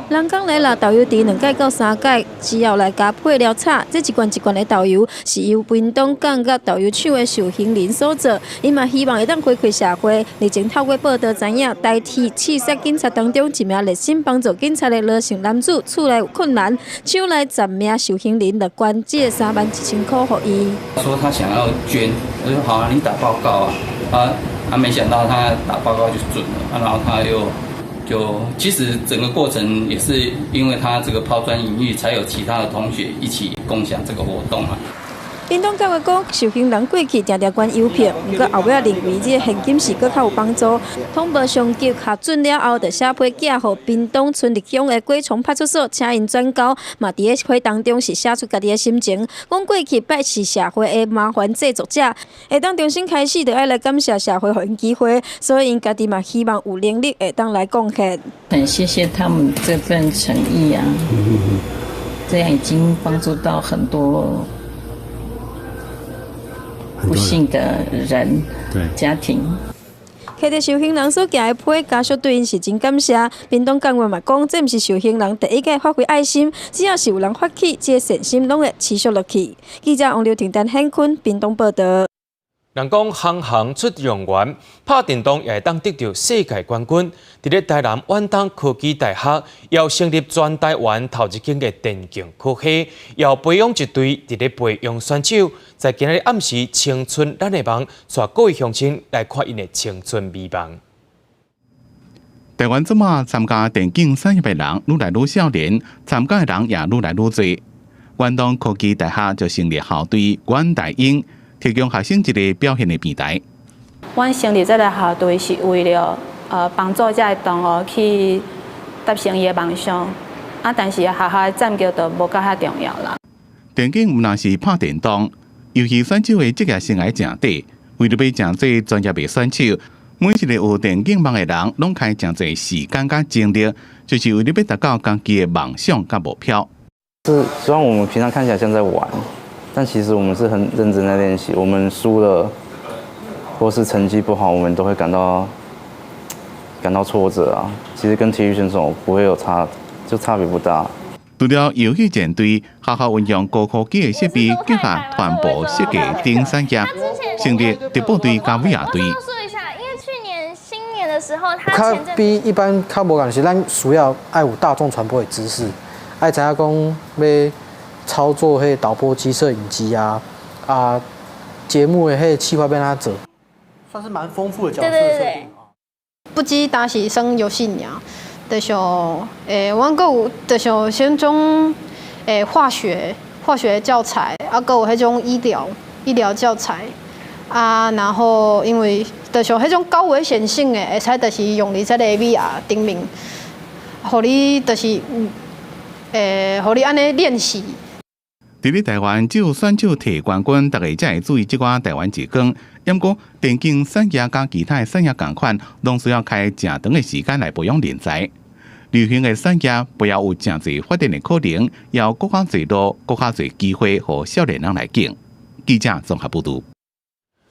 人工來抐豆油池兩擺到三擺，之後來加配料炒。這一罐一罐的豆油是由屏東港甲豆油廠的受刑人所做。𪜶嘛希望會當回饋社會。日前透過報道知影，台鐵刺殺警察當中一名熱心幫助警察的羅姓男子，厝內有困難，廠內10名受刑人就捐這31,000塊予伊。說他想要捐，我說好啊，你打報告啊，啊啊，沒想到他打報告就準了，然後他又。就其實整個過程也是因為他這個拋磚引玉，才有其他的同學一起共享這個活動嘛。屏東監獄講，受刑人過去定定捐郵票，毋過後尾仔認為這個現金是閣較有幫助。通報上級核准了後，就寫批寄予屏東春日鄉的果場派出所，請𪜶轉交。嘛，佇咧批當中是寫出家己的心情，講過去捌是社會的麻煩製作者，會當重新開始，就愛來感謝社會予𪜶機會，所以𪜶家己嘛希望有能力會當來貢獻。很謝謝他們這份誠意啊，這樣已經幫助到很多不幸的人，家庭。摕著受刑人所寄的批，家屬對𪜶是真感謝。屏東監獄嘛講，這毋是受刑人第一個發揮愛心，只要是有人發起，這個善心攏會持續落去。記者王劉婷、陳顯坤，屏東報導。人講行行出狀元，拍電動也會當得著世界冠軍。佇咧台南遠東科技大學，又成立全台灣頭一間的電競科系，又培養一隊佇咧培養選手。在今仔日暗時，青春咱的夢，帶各位鄉親來看𪜶的青春美夢。台灣這馬參加電競產業的人愈來愈少年，參加的人也愈來愈濟。遠東科技大學就成立校隊，阮大英提供學生一個表現的平台。阮成立這个校隊是為了幫助這个同學去達成伊的夢想，啊，但是學校的戰績就無佮遐重要啦。電競毋但是拍電動，遊戲選手的職業生涯誠短，為著欲成做專業的選手，每一個有電競夢的人，攏開誠濟時間佮精力，就是為著欲達到家己的夢想佮目標。是，雖然我們平常看起來像在玩，但其實我們是很認真在練習。我們輸了，或是成績不好，我們都會感到挫折啊。其實跟體育選手不會有差，就差別不大。除了遊戲戰隊，學校運用高科技的設備，結合傳播設計等產業，成立直播隊佮 VR 隊。較比一般較無仝是咱需要愛有大眾傳播的知識，愛知影講欲操作彼導播機、攝影機啊，啊，節目的彼企劃欲按怎做，算是蠻豐富的角色設定。不止單是耍遊戲爾，就像阮閣有就像像種化學教材，啊，閣有彼種醫療教材。啊，然後因為就像彼種高危險性的，會使就是用佇這个 VR 頂面，予你就是予你按呢練習。佇咧台灣，只有選手提冠軍，大家才會注意這寡台灣之光。毋過，電競產業佮其他的產業仝款，攏需要開誠長的時間來培養人才。流行的產業背後有誠濟發展的可能，也有閣較濟路、閣較濟機會，予少年人來揀。記者綜合報導。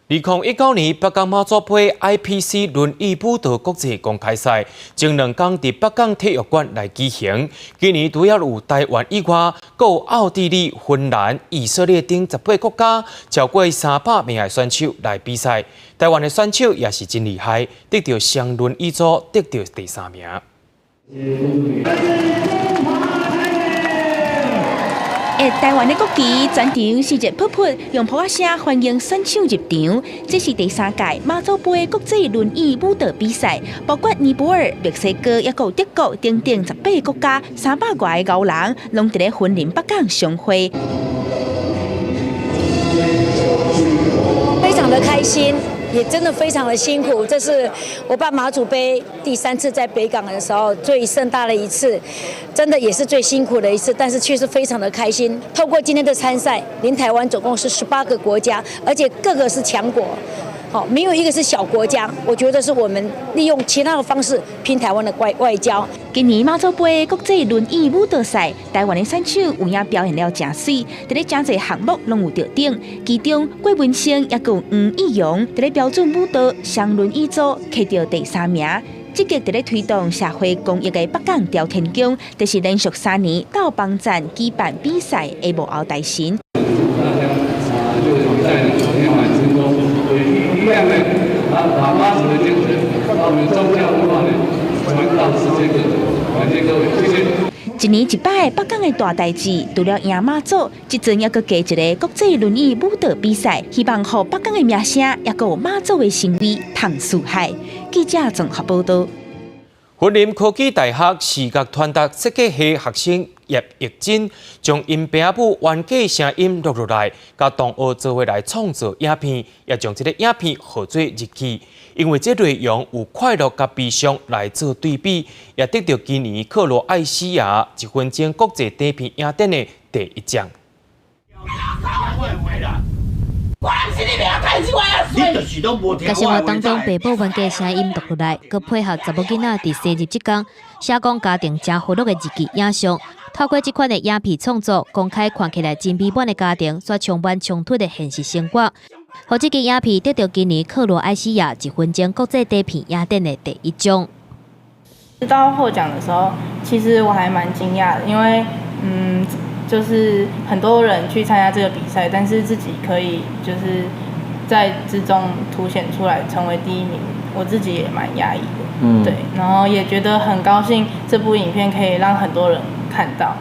2019年北港媽祖杯 IPC 輪椅舞蹈國際公開賽，前兩工佇北港體育館來舉行。今年除了有台灣以外，閣有奧地利、芬蘭、以色列等18個國家，超過300名的選手來比賽。台灣的選手也是真厲害，得著雙輪椅組得著第三名。欸，台灣的國旗全場是熱噗噗，用噗仔聲歡迎選手入場。這是第三屆媽祖杯國際輪椅舞蹈比賽，包括尼泊爾、墨西哥、抑閣有德國等等18個國家，300外个𠢕人，攏佇咧雲林北港相會。非常的開心，也真的非常的辛苦。這是我辦媽祖杯第三次在北港的時候最盛大的一次，真的也是最辛苦的一次，但是卻是非常的開心。透過今天的參賽，連台灣總共是18個國家，而且個個是強國，好，沒有一個是小國家。我覺得是我們利用其他的方式拼台灣的外交。今年媽祖杯國際輪椅舞蹈賽，台灣的選手有影表現了誠媠，佇咧誠濟項目攏有得獎。其中郭文生抑閣有黃義勇，佇咧標準舞蹈雙輪椅組摕著第三名。積極佇咧推動社會公益的北港朝天宮，就是連續3年鬥幫贊舉辦比賽的幕後大神。一樣呢，啊，把媽祖的精神，把我們宗教文化呢傳到世界各地。感謝各位，謝謝。一年一擺北港的大代誌，除了迎媽祖，這陣猶閣加一个國際輪椅舞蹈比賽，希望予北港的名聲，抑閣有媽祖的聲威通四海。記者綜合報導。雲林科技大學視覺傳達設計系學生葉奕真，將𪜶爸母冤家聲音錄落來，佮同學做伙來創作影片，也將這个影片號做日記。因為這內容有快樂佮悲傷來做對比，也得著今年克羅埃西亞一分鐘國際短片影展的第一獎。共生活當中，爸母冤家聲音錄落來，閣配合查某囡仔佇生日這工寫講家庭誠和樂的日記影像，透過這款的影片創作，公開看起來真美滿的家庭，煞充滿衝突的現實生活。予這支影片得著今年克羅埃西亞一分鐘國際短片影展的第一獎。知道獲獎的時候，其實我還蠻驚訝的，因為就是很多人去參加這個比賽，但是自己可以就是在之中凸顯出來，成為第一名，我自己也蠻訝異的。對，然後也覺得很高興，這部影片可以讓很多人看到。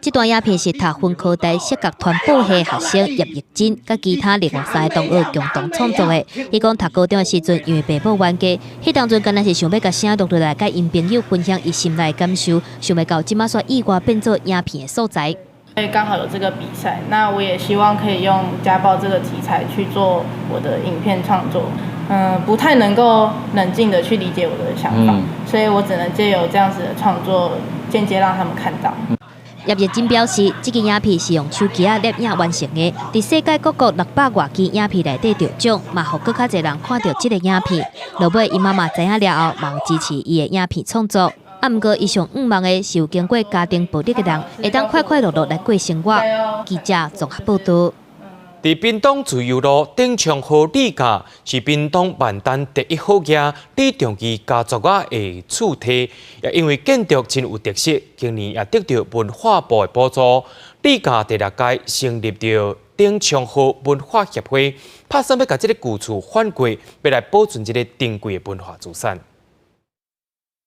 這段影片是讀分科大視覺傳播系學生葉奕真，佮其他另外三个同學共同創作的。伊講讀高中的時陣，因為爸母冤家，彼當陣敢若是想欲共聲錄落來，佮𪜶朋友分享伊心內的感受，想袂到這馬煞意外變做影片的素材。因為剛好有這個比賽，那我也希望可以用家暴這個題材去做我的影片創作。不太能夠冷靜的去理解我的想法，所以我只能借由這樣子的創作，間接讓他們看到。葉奕真表示，這支影片是用手機仔攝影完成的，佇世界各國600外支影片內底得獎，嘛予閣較濟人看著這个影片。落尾，𪜶媽媽知影了後，嘛有支持伊的影片創作。啊，毋過伊上向望的是有經過家庭暴力的人，會當快快樂樂來過生活。記者綜合報導。佇屏東自由路頂昌河李家是屏東萬丹第一好額李長義家族仔的厝體，也因為建築真有特色，今年也得著文化部的補助。李家第六屆成立著頂昌河文化協會，拍算欲共這个舊厝翻過，欲來保存這个珍貴的文化資產。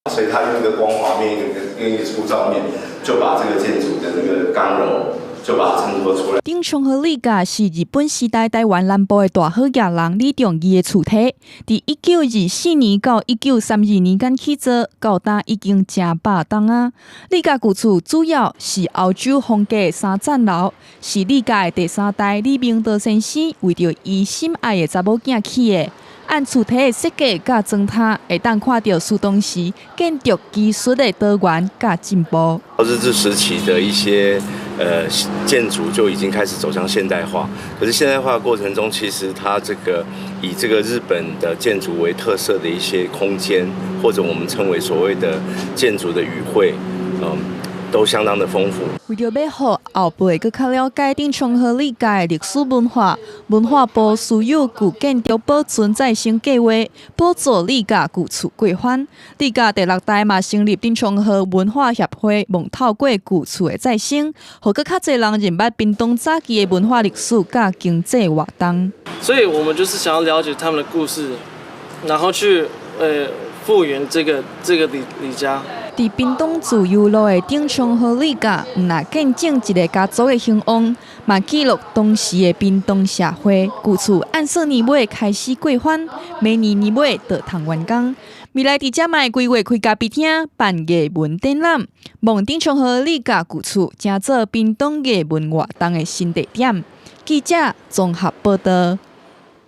所以他用一個光滑面，一個粗糙面，就把這個建築的那個剛柔。就把它襯托出來。頂昌河李家是日本時代臺灣南部的大好額人李長義的厝體，佇1924年到1932年間起造，到今已經成百冬啊。李家舊厝主要是歐洲風格的三層樓，是李家的第三代李明德先生為著伊心愛的查某囝起的。按厝體的設計佮裝潢，會當看著時當時建築技術的多元佮進步。日治時期的一些建築就已經開始走向現代化，可是現代化的過程中，其實它這個以這個日本的建築為特色的一些空間，或者我們稱為所謂的建築的語彙，都相當的豐富。為著欲予後輩閣較了解頂昌河李家的歷史文化，文化部私有舊建築保存再生計劃，補助李家舊厝過翻。李家第六代嘛成立頂昌河文化協會，望透過舊厝的再生，予閣較濟人認捌屏東早期的文化歷史佮經濟活動。所以我們就是想要了解他們的故事，然後去復原這個李家。佇屏東自由路的頂昌河李家，毋但見證一个家族的興旺，嘛記錄當時的屏東社會。舊厝按算年尾開始過翻，明年年尾就通完工。未來佇遮嘛會規劃開咖啡廳，辦藝文展覽，望頂昌河李家舊厝成做屏東藝文活動的新地點。記者綜合報導。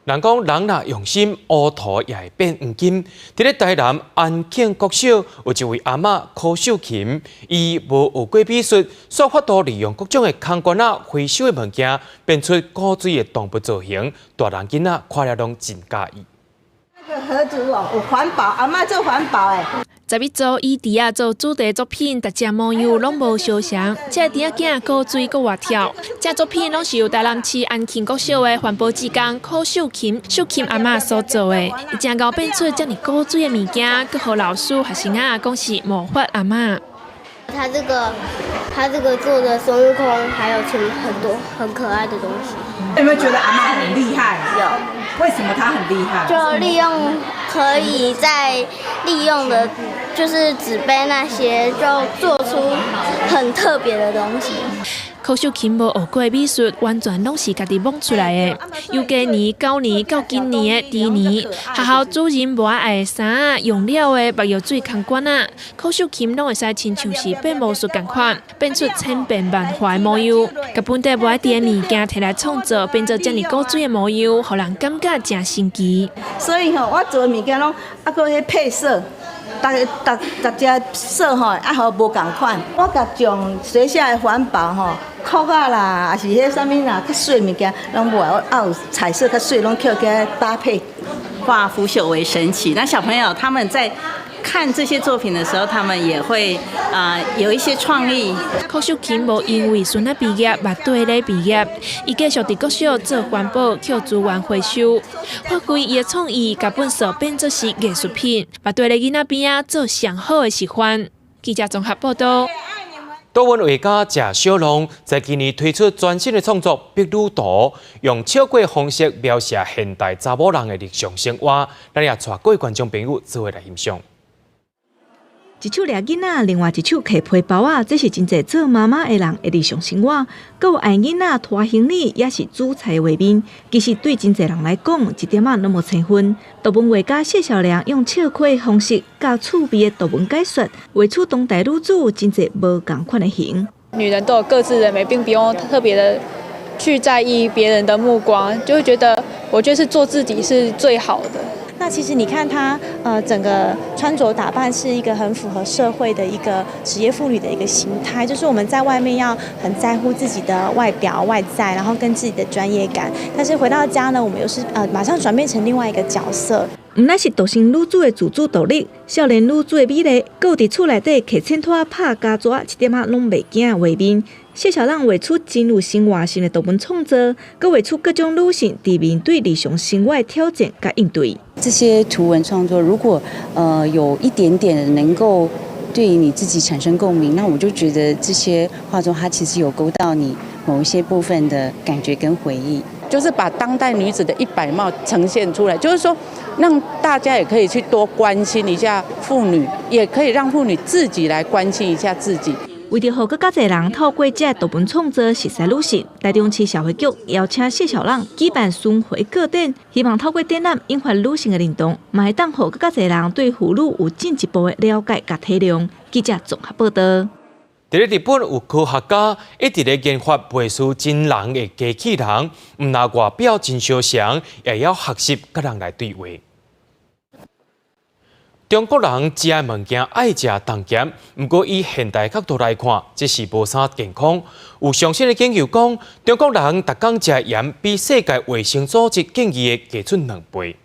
人講人若用心，烏塗也會變黃金。佇咧台南安慶國小，有一位阿嬤柯秀琴，伊無學過美術，煞法度利用各種的空罐仔回收的物件，變出古錐的動物造型，大人囡仔看了攏真佮意。那個盒子哦，有環保，阿嬤做環保的。11組以豬仔做主題作品，逐隻模樣攏無相仝。這個豬仔囝古錐閣活跳，這作品攏是由台南市安慶國小的環保志工柯秀琴、秀琴阿嬤所做的。伊誠𠢕變出遮爾古錐的物件，閣予老師學生仔講是魔法阿嬤。他這個做的孫悟空，還有很多很可愛的東西。有沒有覺得阿嬤很厲害？有。為什麼他很厲害？就利用可以再利用的，就是紙杯那些，就做出很特別的東西。柯秀琴無學過美術，完全攏是家己摸出來的。由雞年、狗年到今年的豬年，學校主任無愛的衫用了的墨藥水空罐仔，柯秀琴攏會使親像是變魔術仝款，變出千變萬化的模樣。共本底無愛佇的物件提來創作，變做遮爾古錐的模樣，予人感覺誠神奇。所以吼，我做的物件攏啊，閣彼配色。逐逐逐隻色吼，啊予無仝款。我共將學校的環保吼，殼仔啦，抑是彼啥物啦，較細物件攏無愛，啊有彩色較細，攏抾起來搭配，化腐朽為神奇。那小朋友他們在看這些作品的時候，他們也會有一些創意。柯秀琴無因為孫仔畢業，嘛綴咧畢業，伊繼續佇國小做環保，抾資源回收，發揮伊的創意，共糞埽變做是藝術品，嘛綴咧囡仔邊仔做上好的示範。記者綜合報導。圖文畫家謝小龍在今年推出全新的創作《碧女圖》，用笑過方式描寫現代查某人的日常生活，咱也帶各位觀眾朋友做伙來欣賞。一手掠囡仔，另外一手提皮包仔，這是真濟做媽媽的人的日常生活。閣有愛囡仔拖行李，也是煮菜的畫面。其實對真濟人來講，一點仔攏無生份。圖文畫家謝小良用笑詼的方式，佮趣味的圖文解說，畫出當代女子真濟無仝款的型。女人都有各自的美，並不用特別的去在意別人的目光，就會覺得，我覺得是做自己是最好的。那其實你看她，整個穿着打扮是一個很符合社會的一個職業婦女的一個形態，就是我們在外面要很在乎自己的外表外在，然後跟自己的專業感，但是回到家呢，我們又是馬上轉變成另外一個角色。毋但是獨生女子的自主獨立，少年女子的美麗，閣有佇厝內底提秤砣拍膠紙，一點仔攏袂驚的畫面。謝小浪畫出真有生活性的圖文創作，閣畫出各種女性佇面對日常生活的挑戰佮應對。這些圖文創作，如果有一點點能夠對你自己產生共鳴，那我就覺得這些畫作它其實有勾到你某一些部分的感覺跟回憶。就是把當代女子的一百貌呈現出來，就是說讓大家也可以去多關心一下婦女，也可以讓婦女自己來關心一下自己。為著予閣較濟人透過這圖文創作熟似女性，台中市社會局邀請謝小浪舉辦巡迴個展，希望透過展覽引發女性的認同，嘛會當予閣較濟人對婦女有進一步的了解佮體諒。記者綜合報導。佇咧日本有科學家一直咧研發袂輸真人的機器人，毋但外表真相像，也會曉學習佮人來對話。中國人食的物件愛食重鹹，毋過以現代角度來看，這是無啥健康。有上新的研究講，中國人逐工食鹽比世界衛生組織建議的加出兩倍。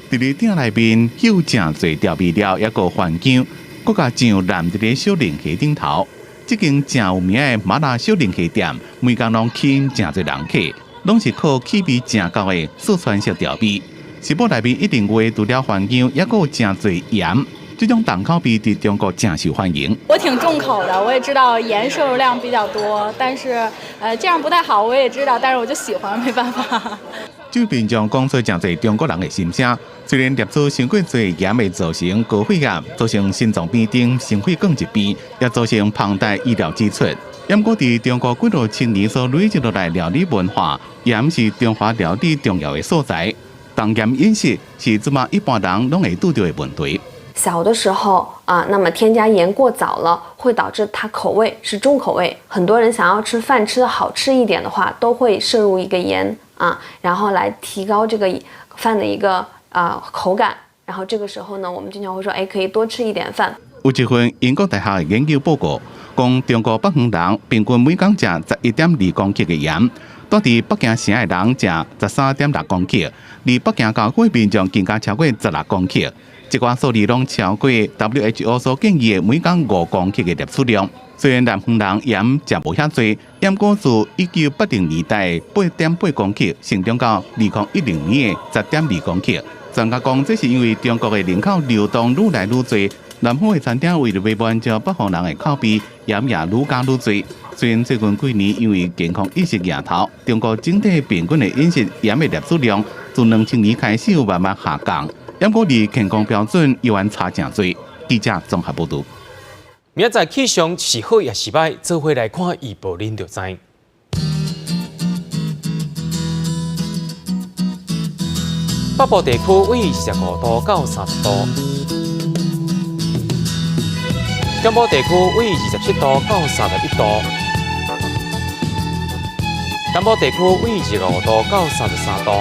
佇咧鼎內面有誠濟調味料，抑閣番薑，閣共醬淋佇咧小龍蝦頂頭。這間誠有名的麻辣小龍蝦店，每工攏吸引誠濟人客，攏是靠氣味誠厚的四川式調味。食譜內面一定有的除了番薑，抑閣有誠濟鹽，這種重口味佇中國誠受歡迎。我挺重口的，我也知道鹽攝入量比較多，但是這樣不太好，我也知道，但是我就喜歡，沒辦法。這民眾講出誠濟中國人的心聲，雖然攝取傷過濟鹽會造成高血壓、造成心臟病等心血管疾病，也造成龐大醫療支出。毋過佇中國幾若千年所累積落來料理文化，鹽是中華料理重要的素材。重鹹飲食是這馬一般人攏會拄著的問題。小的時候啊，那麼添加鹽過早了，會導致它口味是重口味。很多人想要吃飯吃得好吃一點的話，都會攝入一個鹽啊，然後來提高這個飯的一個啊口感。然後這個時候呢，我們經常會說，哎，可以多吃一點飯。有一份英國大學的研究報告，講中國北方人平均每工食11.2公克的鹽。住佇北京城的人食13.6公克，而北京郊區民眾更加超過16公克。這寡數字攏超過 WHO 所建議的每工5公克的攝取量。雖然南方人鹽食無遐濟，毋過自1980年代8.8公克，成長到2010年的10.2公克。專家講，這是因為中國的人口流動愈來愈濟，南方的餐廳為著欲滿足北方人的口味，鹽也愈加愈濟。雖然最近幾年因為健康意識抬頭，中國整體平均的飲食鹽的攝取量自2000年開始有慢慢下降，毋過離健康標準猶原差誠濟。記者綜合報導。明仔載氣象是好抑是䆀，做伙來看預報，恁就知。北部地區為25度到30度，中部地區為27度到31度，南部地區為25度到33度，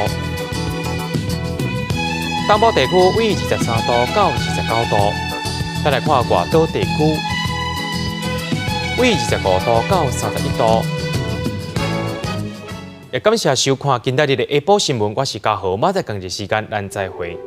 東部地區為23度到29度。再來看外島地區，為25度到31度。也感謝收看今仔日的下晡新聞，我是嘉豪，明仔載仝一時間，咱再會。